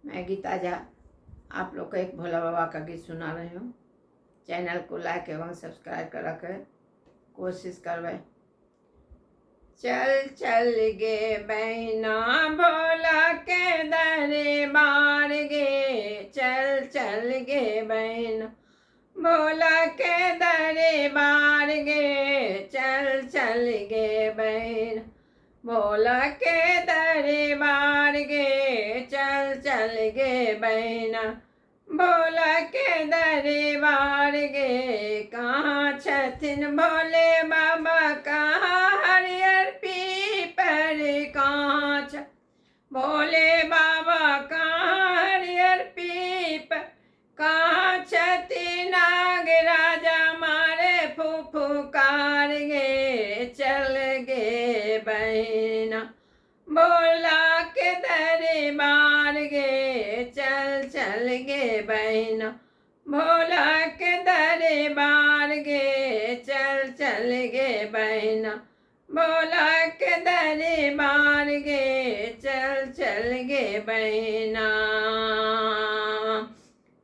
मैं गीता झा आप लोग को एक भोला बाबा का गीत सुना रही हूँ। चैनल को लाइक एवं सब्सक्राइब करा के कोशिश करवे। चल चल गे बहना भोला के दरबार गे, चल चल गे बहना भोला के दरबार गे, चल चल गे बहना भोला के दरबार गे, चल चल गे बहना भोला के दरबार गे। कहाँ छथिन भोले बाबा, कहाँ हरियर पीपर, कहाँ छ भोले बाबा, कहाँ हरियर पीपर, कहाँ छथिन नाग राजा मारे फुफुकार गे, चल गे बहना भोला के दरबार गे, चल चल गे बहना भोला के दरबार गे, चल चल गे बहना भोला के दरबार गे, चल चल गे बहना।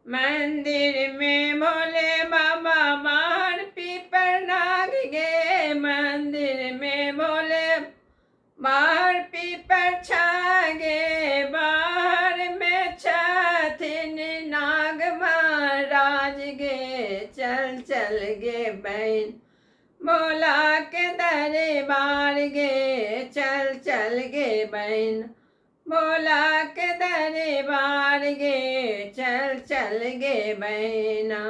मंदिर में भोले बाबा बाहर पीपर नाग गे, मंदिर में भोले बाहर पीपर छागे, बाहर में छथिन नाग महाराज गे, चल चल गे बहन भोला के दरबार गे, चल चल गे बहन भोला के दरबार गे, चल चल गे बहना।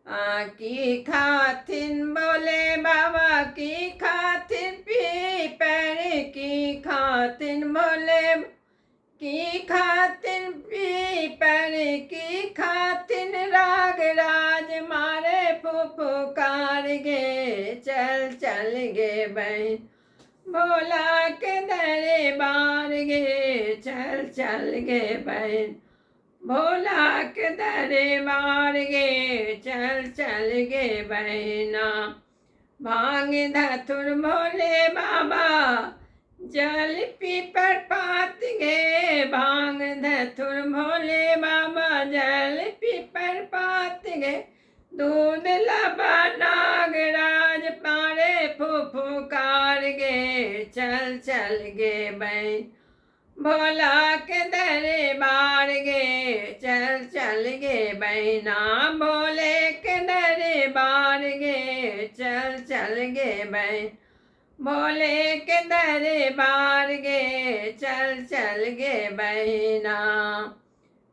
आ की खाथिन भोले बाबा, की खाथिन पीपर, की खाथिन भोले, की खाथिन पीपर, की खाथिन राग राज मारे फुफुकार गे, चल चल गे बहन भोला के दरबार गे, चल चल गे बहन भोला के दरबार गे, चल चल गे बहना। भांग धतुर भोले बाबा जल पीपर पात गे, भांग धतुर भोले बाबा जल पीपर पात गे, दूध लबा नागराज पारे फुफुकार गे, चल चल गे बहन भोला के दरबार गे, चल चल गे बहना भोले के दरबार गे, चल चल गे बहन भोले के दरबार गे, चल चल गे बहना।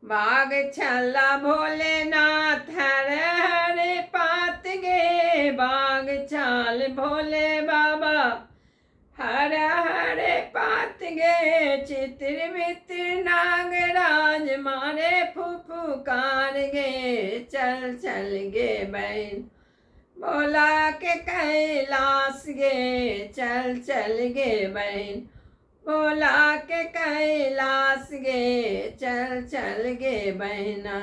बाग छल्ला भोलेनाथ हर हरे पात गे, बाग छाल भोले बाबा हर हरे पात गे, चित्र मित्र नागराज मारे फुफुकार गे, चल चल गे बहन भोला के कैलाश गे, चल चल गे बहन भोला के कैलाश गे, चल चल गे बहना।